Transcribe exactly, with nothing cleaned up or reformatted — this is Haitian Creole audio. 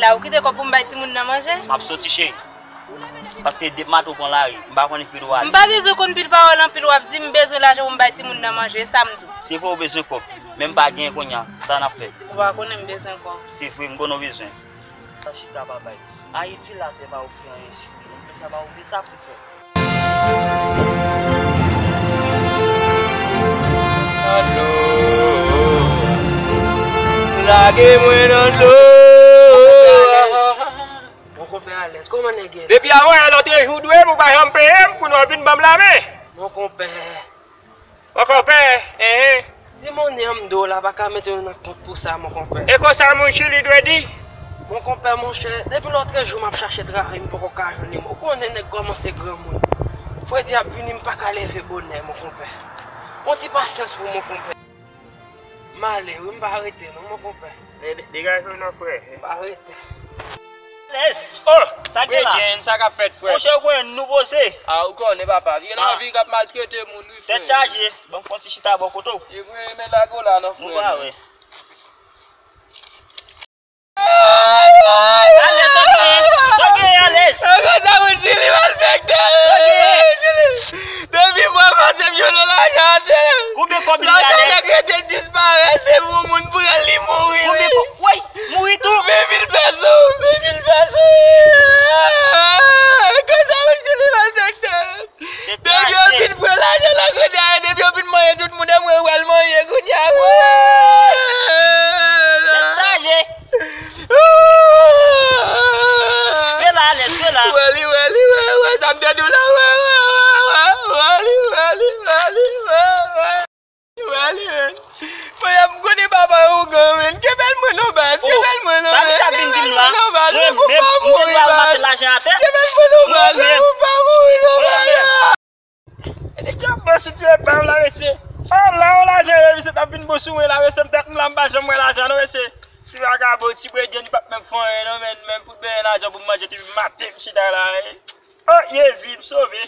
A, ou kite kòb pou m bay timoun nan manje? M ap soti, cheri. Paske depi maten ou pran lari, m pa konnen ki kote w ale. M pa bezwen konn pil pawòl anpil w ap di, m bezwen lajan pou m bay timoun nan manje, e sa m di w. Se vre ou bezwen kòb, men m pa genyen kounye a, sa n ap fè? Ou pa konnen m bezwen kòb. Se vre, m konnen w bezwen. Sa chita pa bay. Ayiti latè pa ofri anyen, cheri. M fè sa pa ofri, sa pou m fè. Nan dlo. Lage mwen nan dlo. Mon konpè Alès, kòman nèg ye? Depi avan yè lòtrejou dwe m, ou pa janm peye m, kounye a w vin ban m lamen. Mon konpè. Mon konpè, enhen. Di monnen an m do la, pa ka mete nou nan kont pou sa, mon konpè. E konsa moun Chili dwe di? Mon konpè, monchè, depi lòtrejou m ap chache travay, m poko ka jwenn li. Ou konnen nèg kòmanse granmoun. Fredi ap vini, m pa ka leve bonè, mon konpè. Pran ti pasyans pou mon konpè. M ale, wi, m pa rete, non, mon konpè. De-, de-, degaje w non, frè. M pa rete. Alès! Oh! Sa k gen la? Frè Jen, sa k ap fèt, frè? Monchè, ou konnen nou poze. A, ou konnen, papa. Vye lavi k ap maltrete moun, wi, frè. Tèt chaje. Ban m fè yon ti chita bò kote w. E mwen, men lago la, non, frè. Mwen pa wè. Alès, sa w gen? Sa w gen, Alès? Sa w gen? Depi mwen panse m jwenn yon lajan atè. Konbyen kòb li ye, Alès? Lajan nèg rete l disparèt, depi yon moun pran li mouri, wi. Konbyen kòb? Woy, mouri tou? Ven mil pèso, ven mil pèso, wi. Konsa, mwen chili malfektè. Depi yo fin pran lajan nan kote a, depi yo fin manyen tout moun, e mwen yo pral manyen kounye a. Tèt chaje. Rela, Alès, rela. Wè li, wè li, wè, wè, sa m te di w la, wè, wè, wè, wè, wè li, wè li, wè li, wè, wè. Wè li, men. Mwen, m konnen papa ougan, men. Kenbe l mwen non, baz, kenbe l mwen non, men. Sa misye ap vin di m la? Mwen menm, m te di w al ranmase lajan atè. Kenbe l mwen non, baz, ou pa mouri non, baz. E nèg yo ap bò sou tire pa m la, mesye. Ala yon lajan, mesye, t ap vin bon sou mwen la, mesye, m tèt m la, m pa janm wè lajan non, mesye. Ti vagabon, ti bredyen, li p ap menm fè anyen non, men, men pou benyen lajan pou m manje depi maten, m chita la, e. Oh, Jezi, m sove.